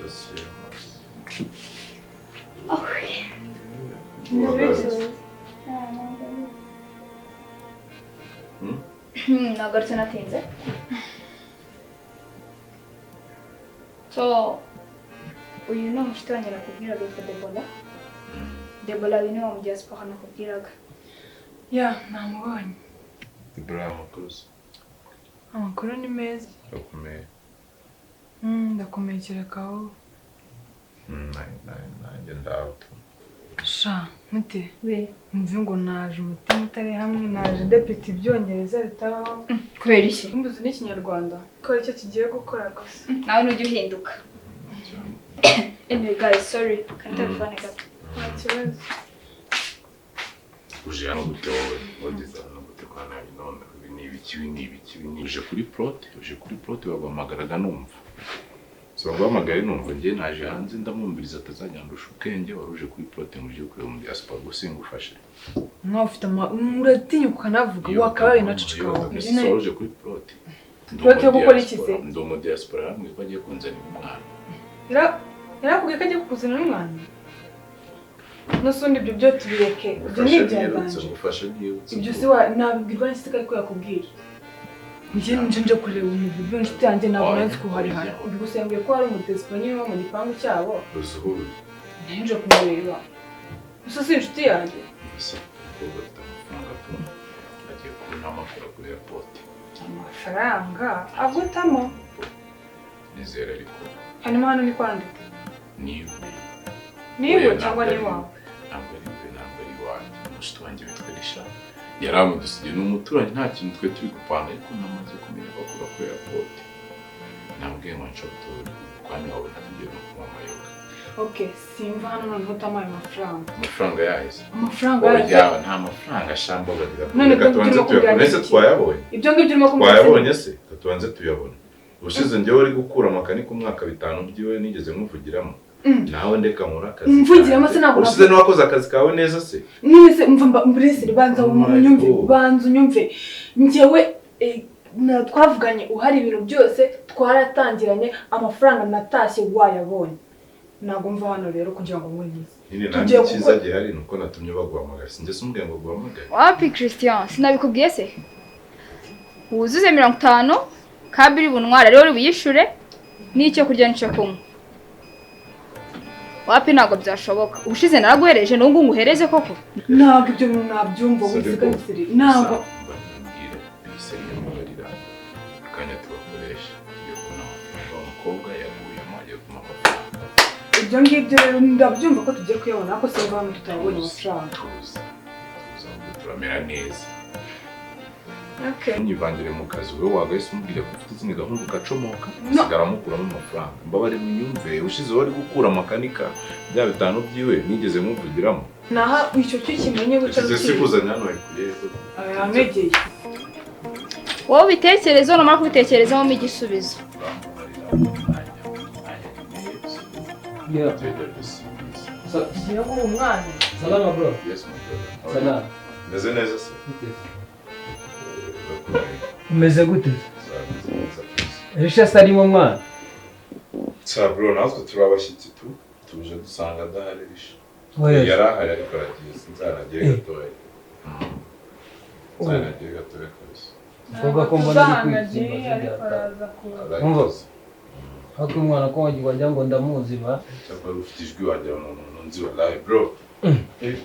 Dosiye. Oh. Wagarutse. Hmm? Nagarutse natinze. So, uyu ni umushuti wanjye nakubwiraga witwa Debola. Debola, uyu ni wa mu diaspora nakubwiraga. Ya, namubonye. Debora, amakuru se? Amakuru ni meza. Urakomeye? Ndakomeye, kereka wowe. Nanjye ndaho tu. Sha mute. We. Mve ngo naje umutima utari hamwe, naje depite ibyongereza bitabaho. Kubera iki? Imbuzi n'ikinyarwanda ko aricyo kigiye gukora gusa. Nawe nujya uhinduka. Anyway guys, sorry. Kan telefone gato. Nta kibazo. Uje hano gute wowe? Wageze hano gute kwa nabi none? Ibi ni ibiki? Ibi ni ibiki? Ibi ni uje kuri plot? Uje kuri plot baguhamagaraga numva. So baguhamagaye numva, njye naje hanze ndamwumviriza atazajyandusha ubwenge. Wari uje kuri plot ngo uje kureba mu diaspora gusa ngufashe. Nkaho ufite ama uratinyuka ukanavuga, wakabaye unaceceka wowe. So wari uje kuri plot. Plot yo gukora iki se? Ndi umu diaspora, yambwiye ko agiye kunzanira umwana. Yarakubwiye ko agiye kukuzanira umwana? N'usundi ibyo byo tubireke, ibyo ni ibya danje. Ngufashe byihuse. Ibyo se wa nabibwirwa n'iki ko ariko yakubwira? Njye nje kureba umuntu w'inshuti yanjye, ntabwo nari nzi ko uhari hano. Gusa yambwiye ko hari umudesipo nyine wo mu gipangu cyabo. Uzuhuye. Nari nje kumureba. Gusa si inshuti yanjye. Gusa umukobwa afite amafaranga tu, agiye kubona amakuru kuri airport. Amafaranga agutamo. Nizera ariko. Hanyuma hano ni kwandika. Niwe. Niwe Oya, cyangwa ntabwo ni ari iwawe? Ntabwo ari iwe, ntabwo ari iwanjye. Umushuti wanjye witwa Risha yaramudusigiye, ni umuturanyi, nta kintu twe turi gupanga, ariko namaze kumenya ko akora kuri airport. Nabwiye ngo nshotora kwani wabona tugiye no kunywa amayoga. Okay, simva hano noneho utamaye amafaranga. Amafaranga yahise. Amafaranga Oya, yahise. nta mafaranga shamba bagira. None Reka ibyo tubanze ngibyo urimo tuyabone kumbwira se? ni iki? Twayabonye. Ibyo ngibyo urimo kumbwira se? Twayabonye se? Reka tubanze tuyabone. Ubushize njyewe uri gukura amakanika umwaka bitanu byiwe nigeze nkuvugiramo. Nawe ndeka nkore akazi. Mvugiramo se kanjye. ntabwo Ubushize ntiwakoze akazi kawe neza se? None se mva mburese, banza Oh my unyumve, God. banza unyumve. Njyewe twavuganye uhari ibintu byose twaratangiranye, amafaranga natashye wayabonye. Ntabwo mva hano rero kugira ngo nkunyize. Nyine nanjye Tugiye icyiza gukora- gihari ni uko natumye baguhamagara. Sinjye se umbwiye ngo guhamagare? Wapi Christian, sinabikubwiye se? Wuzuze 50, kabiri bunwara rero buyishure n'icyo kurya n'icyo kunywa. Wapi, ntabwo byashoboka. Ubushize naraguhereje, n'ubu nguhereze koko? Ntabwo ibyo bintu nabyumva, wisiganisire. Ntabwo Mbabwire bisabye mbabarira. Akanya tubakoresha. Tugiye kubona amafaranga. Wa mukobwa yaguyemo, agiye kumuha amafaranga. Ibyo ngibyo rero ndabyumva ko tugiye kuyabona, ariko simva hano tutabonye amafaranga. Tuza. Tuza ahubwo turamera neza. Okay. Ntunyivangire mu kazi. Wowe wagahise umubwira ko ufite izindi gahunda ugacomoka, No. usigara amukuramo amafaranga. Mbabarira unyumve, ushize wari gukura amakanika bya bitanu byiwe nigeze nkuvugiramo. Naha icyo cyo kimenye wicara Ushyize ukiga. sikuzanye hano wayikuye. Yanegeye. Wowe ubitekerezeho, numara kubitekerezamo umpe igisubizo. Urambabarira umwanya, umwanya nkeneye. Yeah. Tugiye guha umwana. Salama bro. Yes, my brother. Salama. Meze neza se? Gute? Urakomeye. Umeze gute? Meze neza kabisa. Richard arimo mwana. Sa bro, natwe turi abashyitsi tu, tuje dusanga adahari Risha. Oya. Yari ahari ariko aragiye, sinzanagiye gatoya. Sinzanagiye gatoya kabisa. Umukobwa ko mbona ari Tuzahanagiye, kwitsimba. ariko araza kuza. Umva. Aragize. Hako umwana ko wagira ngo ndamuzi ba. Cyakora ufite ijwi wagira ngo ni umuntu nzi wallahi bro.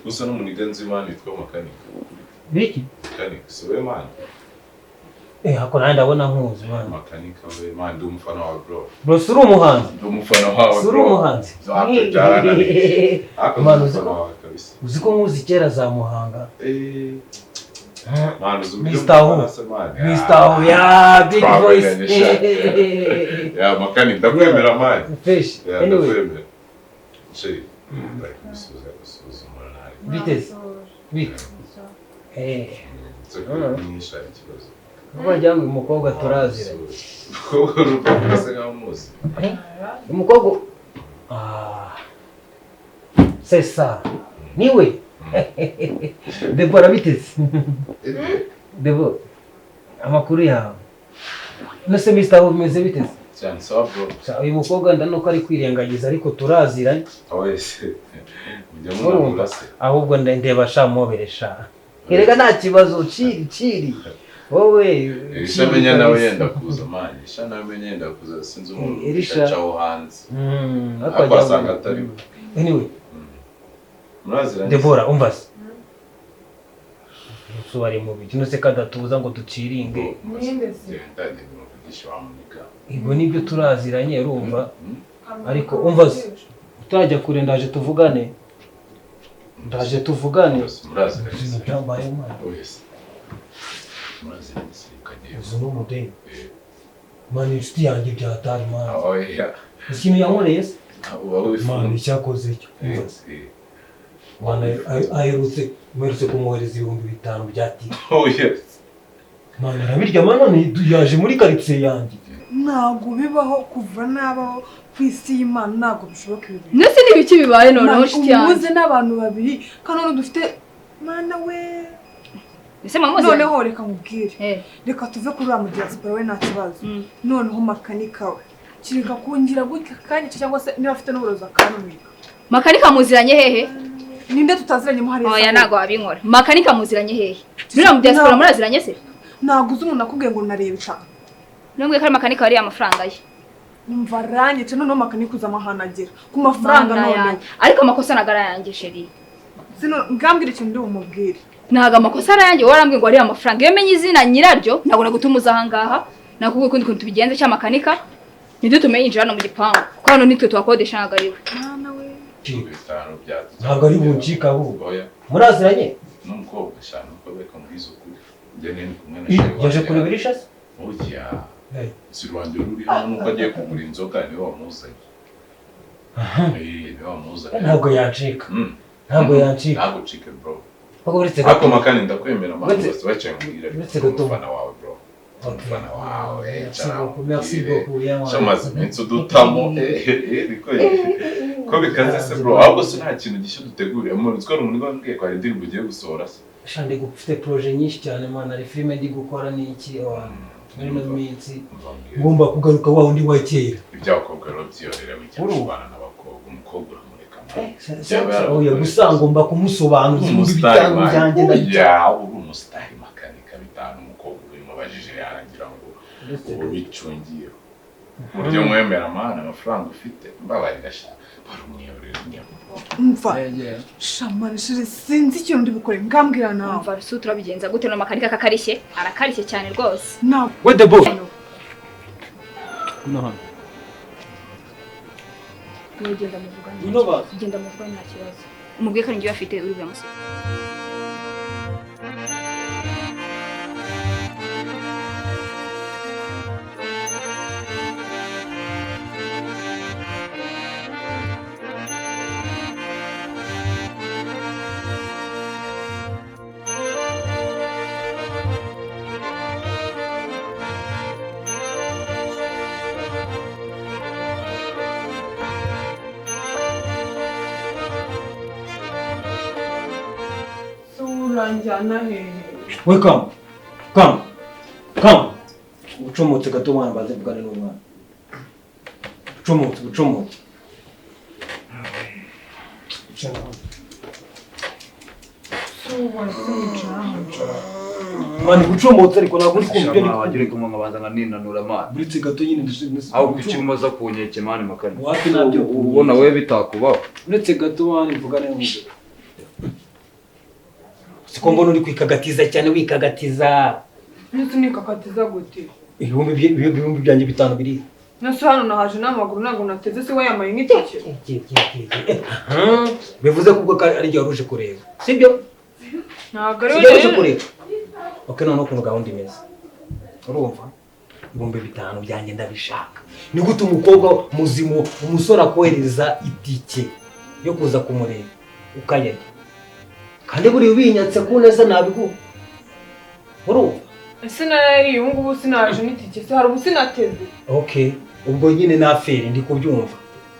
Usa n'umuniga nzi man witwa Makanika. Biki? Makanika, si we man? Hako nanjye ndabona nkuzi mwana. Makanika we man, ndi umufana wawe bro. Bro, si uri umuhanzi. Ndi umufana wawe Si uri bro. umuhanzi. Hapo byarananiye. Hapo ndi Man, uzi umufana ko wawe kabisa. uzi ko nkuzi kera za Muhanga. Man, uzi uburyo Mr. Who. umufana se man? Mr. Who, yeah, big voice. Twamenyanye sha. Ya Makani, ndakwemera man. Fresh. Ya, Anyway, ndakwemera. Shey, bari kubisubiza gusuzuma ntari. Biteze. Bite. Nso kunisha ikibazo. Kuko wagira ngo uyu mukobwa turaziranye. Umukobwa urupapuro asa nkaho umuzi. Umukobwa ah c'est ça. Niwe. Debora, biteze. Debo, amakuru yawe. Nose Mr. Who, bimeze biteze? Cyane sawa bro. Uyu mukobwa ndanuko ari kwirengagiza ariko turaziranye. Wese mujya munahura se? Ahubwo ndeba sha mobere sha. Erega nta kibazo chiri chiri. Wowe Elisha menya nawe yenda kuza man. Elisha nawe menya yenda kuza sinzi umuntu Elisha acaho hanze. Ariko asanga atari. Anyway. Muraziranye. Debora umva se. Subari mu bintu nose kadatuza ngo duciringe. Ninde se? Ibwo nibyo turaziranye urumva. Ariko umva se. Utajya kure ndaje tuvugane. Ndaje tuvugane. Muraziranye. Byambaye mwana. Wese. Muraziranye kagiye. Uzu n'umudeni. Mwana inshuti yanjye byatari mwana. Oya. Ikintu yankoreye se? Uba wifuza. Mwana icyakoze cyo. Umva se. Mwana aherutse mwerutse kumwohereza 5000 bya tike. Oh yes. Mwana arabirya mwana yaje muri quartier yanjye. Ntabwo bibaho kuva nabaho ku isi y'Imana ntabwo bishoboka ibi. Nese ni biki bibaye noneho nshuti yanjye? Umuze n'abantu babiri kandi none dufite mana we. Ese mama noneho reka nkubwire. Reka tuve kuri uriya mu diaspora we nta kibazo. Noneho makanika we. Kireka kungira gutya kanyica cyangwa se niba afite n'uburozi akanumika. Makanika muziranye hehe? Ninde tutaziranye mu hariya? Oya ntago wabinkora. Makanika muziranye hehe? Nuriya mu diaspora muraziranye se? Ntabwo uzi umuntu akubwiye ngo nareba icaka. Nubwo kari makanika wari amafaranga ye. Umva ranyice noneho makanika uza amahanagira ku mafaranga none. Ariko amakosa nagara yanjye sheri. Sino ngambwira ikintu ndi bumubwire. Ntago amakosa aranjye warambwiye ngo ari amafaranga. Iyo menye izina nyiraryo ntabwo nagutumuza aha ngaha. Nakubwiye ukundi kuntu tubigenze cya makanika. Ntidutume yinjira hano mu gipangu. Kuko hano nitwe tuhakodesha ntago ari we. Mwana we. Ntabwo ari buncika ahubwo. Muraziranye? N'umukobwa shana uko beka mwiza ukuri. Njye ni kumwe na sheri. Yaje kureba Elisha se? Oya. Si Rwanda ruri hano nuko agiye kugura inzoga niwe wamuzanye. Niwe wamuzanye. Ntabwo yancika. Ntabwo yancika. Ntabwo ucike bro. Uretse gato. Makani ndakwemera mama bose bacaye mbwira. Uretse gato. Umufana wawe bro. Umufana wawe. Merci beaucoup. Merci beaucoup. Chamaze iminsi udutamo. Niko ko bikaze se bro. Ahubwo se nta kintu gishya duteguriye. Umuntu twari umuntu wambwiye ko hari indirimbo ugiye gusohora se. Shande gufite projet nyinshi cyane mana ari filime ndi gukora n'iki muri no minsi ngomba kugaruka wa undi wa kera. Iby'abakobwa rero byiyorera bijya kubana n'abakobwa umukobwa uramureka. Oya gusa ngomba kumusobanuza ibihumbi 5 byanjye ndajya uri umusitari makanika 5 umukobwa ubimubajije yarangira ngo ubicungiye. Buryo mwemera mana amafaranga ufite mbabarira sha barumwiyorera nyabo. Umva shamana shiri sinzi ikintu ndi bukore ngambwira nawe. Umva bisu turabigenza gute no makanika kakarishye arakarishye cyane rwose. We the boy. Kuno hano. Ugenda muvugana. Ugenda muvugana nta kibazo. Umubwiye ko ngiye afite uri buyamusiga. Welcome. Come. Come. Ucomotse gato mwana mbanze mvugane n'umwana. Ucomotse, ucomotse. Mwana ucomotse ariko ntabwo uri kumva ibyo ndi kuvuga. Kumwe nkabanza nkaninanura mwana. Buretse gato nyine aho kuki umaza kunyeke mwana makani. Wapi nabyo ubona wewe bitakubaho. Uretse gato mwana mvugane n'umugabo. Siko mbona uri kwikagatiza cyane wikagatiza. Nese nikakatiza gute? Ibihumbi byanjye 5 biri. Nese hano nahaje n'amaguru ntabwo nateze se we yamaye nk'itike. Bivuze ko ubwo ari ryo waruje kureba. Sibyo? Ntabwo ari waruje kureba. Okay none ukuntu gahunda imeze. Urumva? 5000 byanjye ndabishaka. Ni gute umukobwa muzimu umusore akohereza itike yo kuza kumureba ukayarya? Kandi buri ubinyatse ku neza nabiguha. Urumva? Ese narari ubu ngubu sinaje n'itike se hari ubu sinateze. Okay, ubwo nyine na feri ndi kubyumva.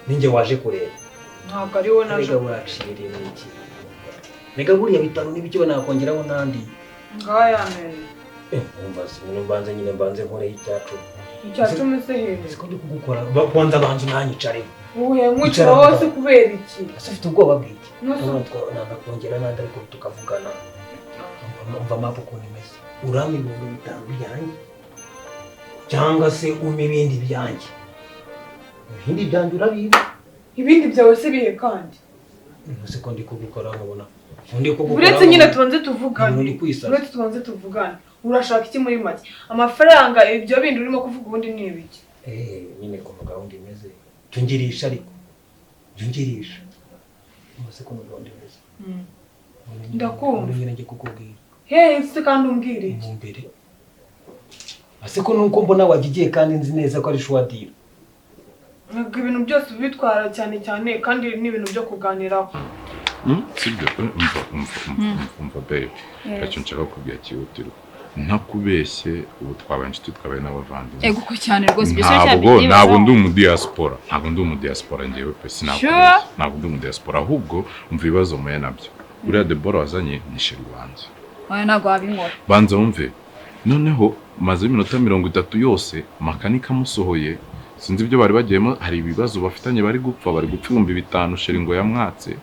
Ninjye waje kureba. Ntabwo ari wowe naje. Rega waciriye n'iki? Rega buriya 5 n'ibiki banakongeraho nandi. Ngaya mere. Umva se mbanze nyine mbanze nkore icyacu. Icya 10 se hehe? Siko ndi kugukora kwanza banza unanyicare. Uhe nkwicira wose kubera iki? Ese ufite ubwoba bw'iki? Ntabwo kongera nandi ariko tukavugana. Umva mapu ukuntu imeze. Urampa 5000 byanjye cyangwa se umpa ibindi byanjye. Ibindi byanjye urabiba. Ibindi byawe se bihe kandi? Ese ko ndi kugukora nkabona. Undi kugukora. Uretse nyine tubanze tuvugane. Uretse tubanze tuvugane. Urashaka iki muri make? Amafaranga ibyo bindi urimo kuvuga ubundi ni ibiki? Nyine ko gahunda imeze. Tungirisha ariko. Tungirisha. Ese ko gahunda imeze. Ndakumva. Nyine ngiye kukubwira. Se kandi umbwira iki? Mbere. Ase ko nuko mbona wagigiye kandi nzi neza ko ari shwadira. Ntabwo ibintu byose ubitwara cyane cyane kandi ni ibintu byo kuganiraho. Sibyo umva babe. Ntacyo nshaka kubwira cyihutirwa. Ntakubeshye ubu twabaye inshuti twabaye n'abavandimwe. Ego ko cyane rwose ibyo se cyane. Ntabwo ndi umu diaspora. Ntabwo ndi umu diaspora ngewe pe sinakubeshye. Ntabwo ndi umu diaspora ahubwo umva ibibazo muye nabyo. Uriya Deborah wazanye ni sheri wanjye. Oya ntabwo wabinkora. Banza wumve. Noneho maze iminota 30 yose makanika amusohoye sinzi ibyo bari bagiyemo hari ibibazo bafitanye bari gupfa 5000 sheri ngo yamwatse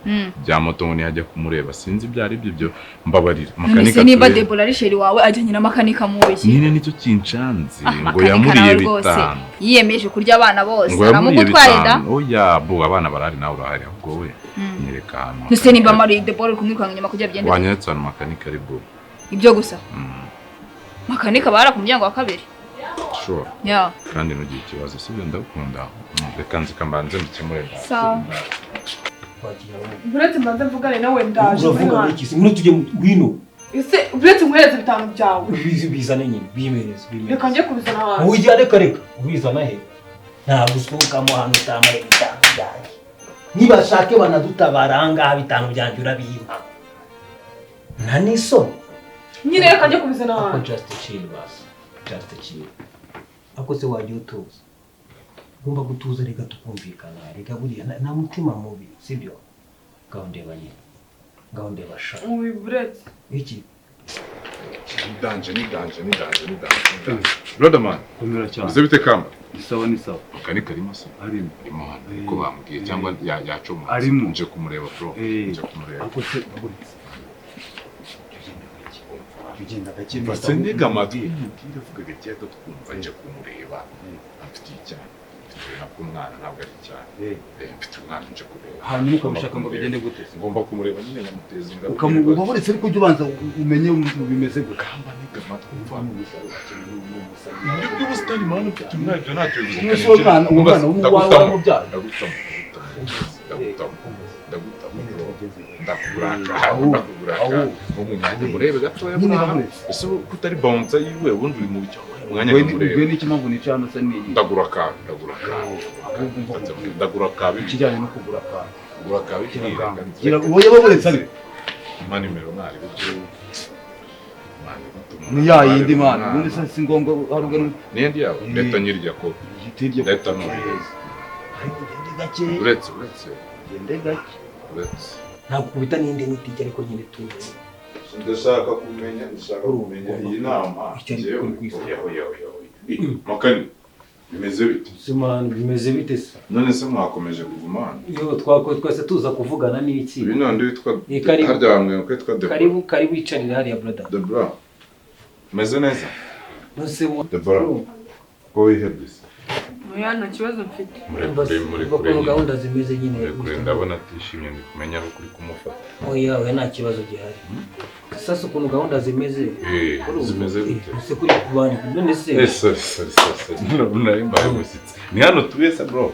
bya moto ngo ntiyajya kumureba sinzi ibyo ari byo mbabarira makanika niba Deborah ari sheri wawe ajyanye na makanika muye nyine nicyo kinshanze ngo yamuriye 5 yiyemeje kurya abana bose aramugutwaye da oya bo abana barari nawe urahari ahubwo we nyereka ahantu nuse nimba mari Deborah kumwirukanga nyuma kujya byende wanyeretse ahantu makanika ari bo ibyo gusa makanika bara ku muryango wa kabiri. Sure. Yeah. Kandi nugiye ikibazo sibyo ndakunda. Reka nzi kambanze mbikemure. Sawa. Buretse mbanze mvugane nawe ndaje. Uravuga iki? Ngwino tujye ngwino. Ese buretse nkwereze 5 byawe. Bizane nyine, bimereze, bimereze. Reka njye kubizana hanze. Ujya reka reka. Ubizana he? Ntabwo usohokamo hano utambaye 5 byanjye. Nibashake banadutabara ahangaha 5 byanjye urabimpa. Nta n'isoni. Nyine reka njye kubizana hanze. Just chill basi. Just chill. Ako se wajya utuza. Ugomba gutuza reka tukumvikana. Reka buriya nta mutima mubi, sibyo? Ngaho ndeba nyine. Ngaho ndeba sha. Ubi buretse. Iki? Ni danje. Brother man. Komera cyane. Uze bite kamba? Ni sawa ni sawa. Makanika arimo se? Arimo. Arimo hano. Ko bambwiye cyangwa yacomotse. Arimo. Nje kumureba bro. Nje kumureba. Ako se buretse. Ugenda gake mfase ntega amatwi mubwire avuga gake twumva nje kumureba amfitiye icyaha mfite nabwo umwana ntabwo ari icyaha mfite umwana nje kureba hanyuma ukabishaka ngo bigende gute se ngomba kumureba nyine nkamuteza ingabo ukamuba buretse ariko ujye ubanza umenye bimeze gute kamba ntega amatwi umva ibyo by'ubusitani mwana mfite umwana ibyo ntacyo bivuze umwana umwana w'umwana w'umubyara ndagutamo ndakuguraka mu mwanya murebe gatoya ese kutari bounce yiwe ubundi uri mu bicyo umwanya murebe n'iki mpamvu nica hano se ni ndagura ka ikijyanye no kugura ka gura ka gira uwo yababuretse ari mani nimero mwari ni ya yindi mana ubundi se si ngombwa haruga n'indi yawe leta nyirya ko leta no uretse gende gake ntabwo kubita n'indi nitijya ariko nyine tuzi ndashaka kumenya iyi nama makani bimeze bite simani bimeze bite se none se mwakomeje kugumana iyo twese tuza kuvugana n'iki uyu nandi witwa harya bamwe ko yitwa Deborah karibu icarira hariya brother Deborah meze neza nose Deborah ko wihebye se oya nta kibazo mfite muri gahunda zimeze nyine ndabona atishimye ndi kumenya aho kuri kumufata oya oya nta kibazo gihari sasa ukuntu gahunda zimeze zimeze gute ese kuri kubani none se sorry mbaye umushyitsi ni hano tuye se bro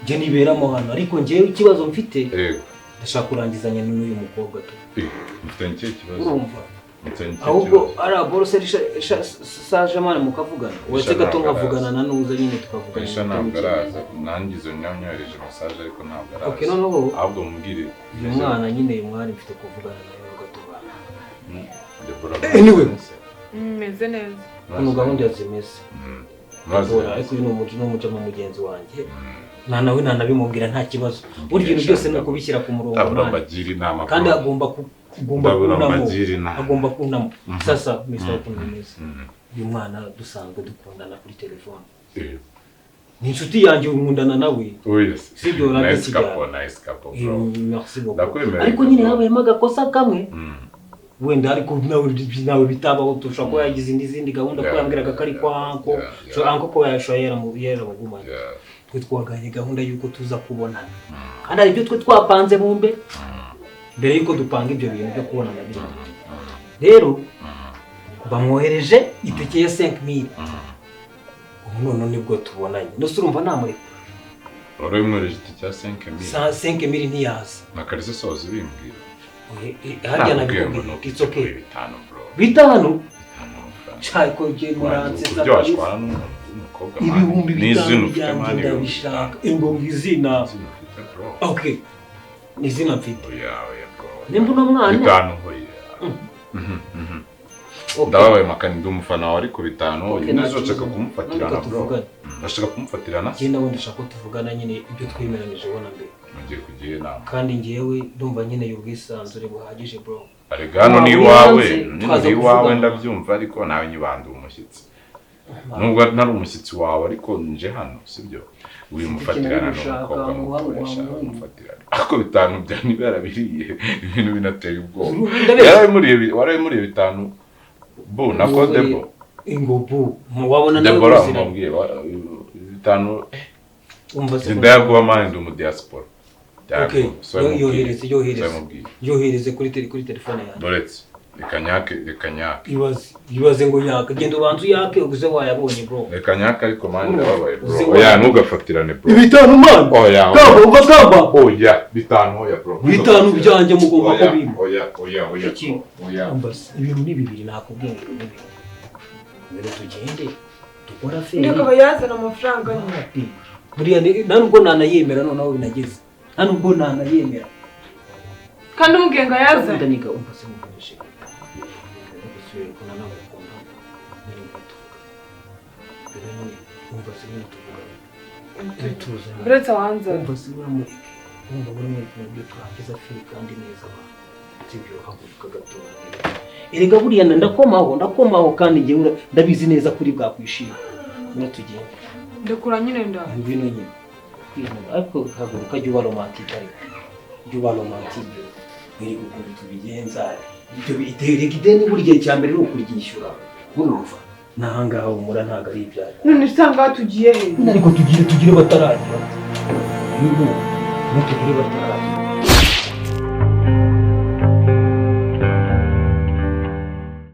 njye niberamo hano ariko njyewe ikibazo mfite ndashaka kurangizanya n'uyu mukobwa tu mfitanye ikihe kibazo urumva ahubwo ari aborose saje mwana mukavugana uretse gato nkavugana na nuza nyine tukavugana Isha ntabwo araza nanjye izo nyanyohereje message ariko ntabwo araza okay noneho ahubwo mubwire uyu mwana nyine uyu mwari mfite kuvugana nawe gato anyway meze neza ukuntu gahunda zimeze ariko uyu ni umuco mu mugenzi wanjye nta nawe ntanabimubwira nta kibazo burya ibintu byose ni ukubishyira ku murongo kandi agomba agomba kunamo sasa Mr. ukuntu bimeze uyu mwana dusanzwe dukundana kuri telefone Ni inshuti yanjye, nkundana nawe. Oya se. Sibyo, urabye Nice Kigali. couple, nice couple, bro. Merci beaucoup. Ndakwemera. Ariko nyine habayemo agakosa kamwe wenda, ariko nawe bitabaho, tushobora kuba yagize indi zindi gahunda ko yambwiraga ko ari kwa uncle. So uncle ko yashoye yaramugumanye. Twe twaganye gahunda y'uko tuza kubonana, kandi hari ibyo twe twapanze bumbe mbere y'uko dupanga ibyo bintu byo kubonana bindi. Rero bamwohereje itike ya 5000. Ubu none nibwo tubonanye, nose urumva namureka? Wari wimwohereje itike ya 5000? Sa 5000 ntiyaza. Na Kalisa soza ubimbwira. Harya Nakubwiye ngo nabikubwiye. nuko It's okay. bitanu, bro. Bitanu? Bitanu amafaranga. Cyari ko ugiye muransetsa. Uburyo washwana n'umuntu w'umukobwa, man. Ibihumbi N'izina bitanu ufite, byanjye man, ibihumbi ndabishaka. bitanu. Ngo izina? Izina ufite, bro. Okay, ni izina mfite. Oya, oya, bro. Nimba uno mwana Bitanu, oya. Mhm. Okay. Ndababaye makani, ndi umufana wawe, ariko bitanu Okay, neza nta urashaka kibazo. kumufatirana, Reka bro. tuvugane. Ndashaka kumufatirana. Njye nawe ndashaka ko tuvugana nyine ibyo twemeranije ubona mbere. Mugiye kugira inama. Kandi njyewe ndumva nkeneye ubwisanzure buhagije, bro. Arega hano ni Waba uri iwawe. hanze, Nyine tukaza ni iwawe. kuvugana. Ndabyumva, ariko nawe nyibanda umushyitsi, nubwo ntari umushyitsi wawe, ariko nje hano, sibyo? Wimufatirana n'umukobwa mukoresha, wimufatirana, ariko bitanu bya niba yarabiriye, ibintu binateye ubwoba. Ndabeshya. Warabimuriye bitanu bu nako debo. Ingobu wabona nawe Debora muziranye. mubwiye bitanu. Umva se. Ndayaguha mani, ndi umudiaspora. Okay, yohereze, yohereze. Mubwiye. Yohereze kuri telefone yanjye. Doretse reka nyake, reka nyake. Ibaze, ibaze ngo yaka, genda ubanze uyake uze wayabonye, bro. Reka nyake, ariko mani ndababaye, bro. Uzi Oya, ntugafatirane, bro. Bitanu, man. Oya. Kamba, umva, kamba. Oya, bitanu, oya, bro. Bitanu byanjye mugomba Oya, kubimpa. oya, oya, oya. Iki? Bro, oya. Umva se, ibintu ni bibiri, nakubwiye ngo ni bibiri. Rero tugende dukora feri. Ndeka bayazana amafaranga nyine. Wapi? Buriya nta nubwo nanayemera, noneho binageze, nta nubwo nanayemera. Kandi umubwiye ngo ayazane. Ndaniga, umva se, mukoreshe gusubira ko nanagukunda nyine, ngo tuvugane rero nyine, umva se nyine, tuvugane tuzanye. Uretse wanzana. Umva se, uramureke, umva, uramureke mu byo turangiza feri kandi neza abantu, sibyo? Haguruka gatoya. Erega buriya ndakomaho, ndakomaho, kandi njyewe ndabizi neza kuri bwakwishima. Ngwino tugende. Ndekura nyine nda. Ngwino nyine. Ngwino, ariko haguruka, jya uba romantique, ariko jya uba romantique. Mwereke ukuntu tubigenza ibyo. Erega ideni buri gihe cya mbere ni ukuryishyura, urumva? N'ahangaha humura, ntabwo ari ibyawe. None usanga tugiye he? Nyine ariko tugire, tugire bataragira. N'ubu tugire bataragira.